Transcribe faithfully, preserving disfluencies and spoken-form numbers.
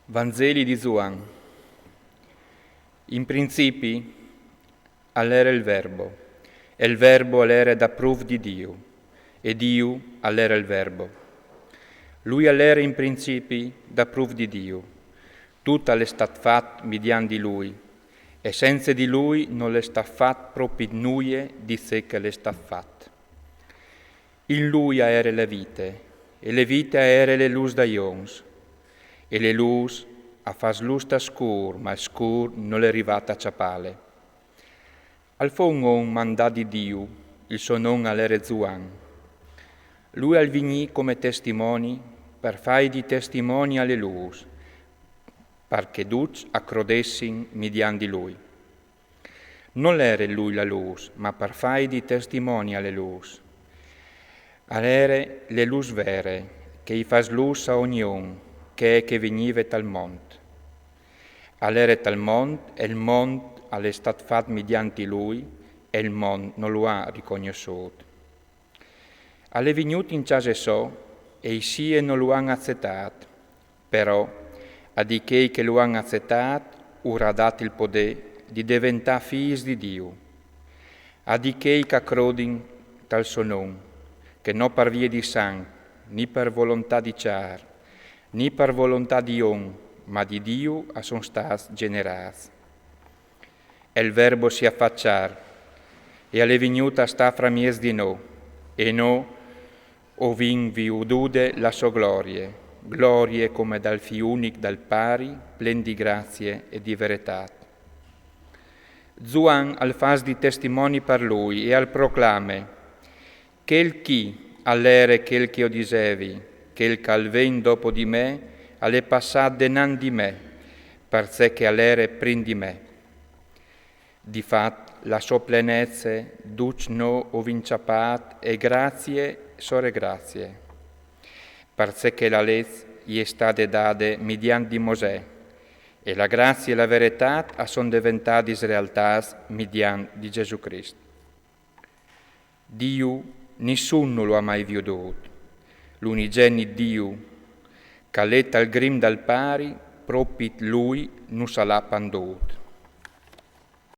Vangeli di Zuan. In principi al ere il Verbo, e il Verbo al ere dapruf di Diu, e Diu al ere il Verbo. Lui al ere in principi dapruf di Diu. Tut al è stat fat midiant di lui, e senze di lui nol è stat fat propit nuie di ce che al è stat fat. In lui a ere le vite, e le vite a ere le lûs dai oms. E le lûs a fâs lûs tal scûr, ma il scûr nol è rivât a cjapâle. Al fo un om mandât di Diu, il so non al ere Zuan. Lui al vignì come testimoni par fâi di testimoni a le lûs, par che ducj a crodessin midiant di lui. Nol ere lui la lûs, ma par fâi di testimoni a le lûs. Al ere le lûs vere, che i fâs lûs a ogni om, che e vignive tal mont. Al ere tal mont, e il mont al è stat fat midiant di lui, e il mont no lu à ricognossût. Al è vignût in cjase sô, e i sie no lu àn acetât. Però a di chei che lu àn acetât ur à dât il podê di deventâ fîs di Diu. A di chei che a crodin tal so non, che no par vie di sanc, ni par volontât di cjar, ni par volontât di om, ma di Diu a son stâts gjenerâts. E il Verbo si à fat cjar, e al è vignût a stâ framieç di nô, e nô o vin viudude la sô glorie, glorie come dal Fi unic dal Pari, plen di grazie e di veretât. Zuan al fâs di testimoni par lui e al proclame: Chel chi al ere chel che o disevi, chel che al ven dopo di me, al è passât denant di me, parcè che al ere prin di me. Di fat, la sô plenece ducj nô o vin cjapât e grazie sore grazie. Parcè che la leç i è stade dade midiant di Mosè, e la grazie e la veretât a son deventadis realtâts midiant di Gjesù Crist. Diu nissun no lu à mai viodût. L'unigenit Diu, che al è tal grim dal Pari, propit lui nus al à pandût.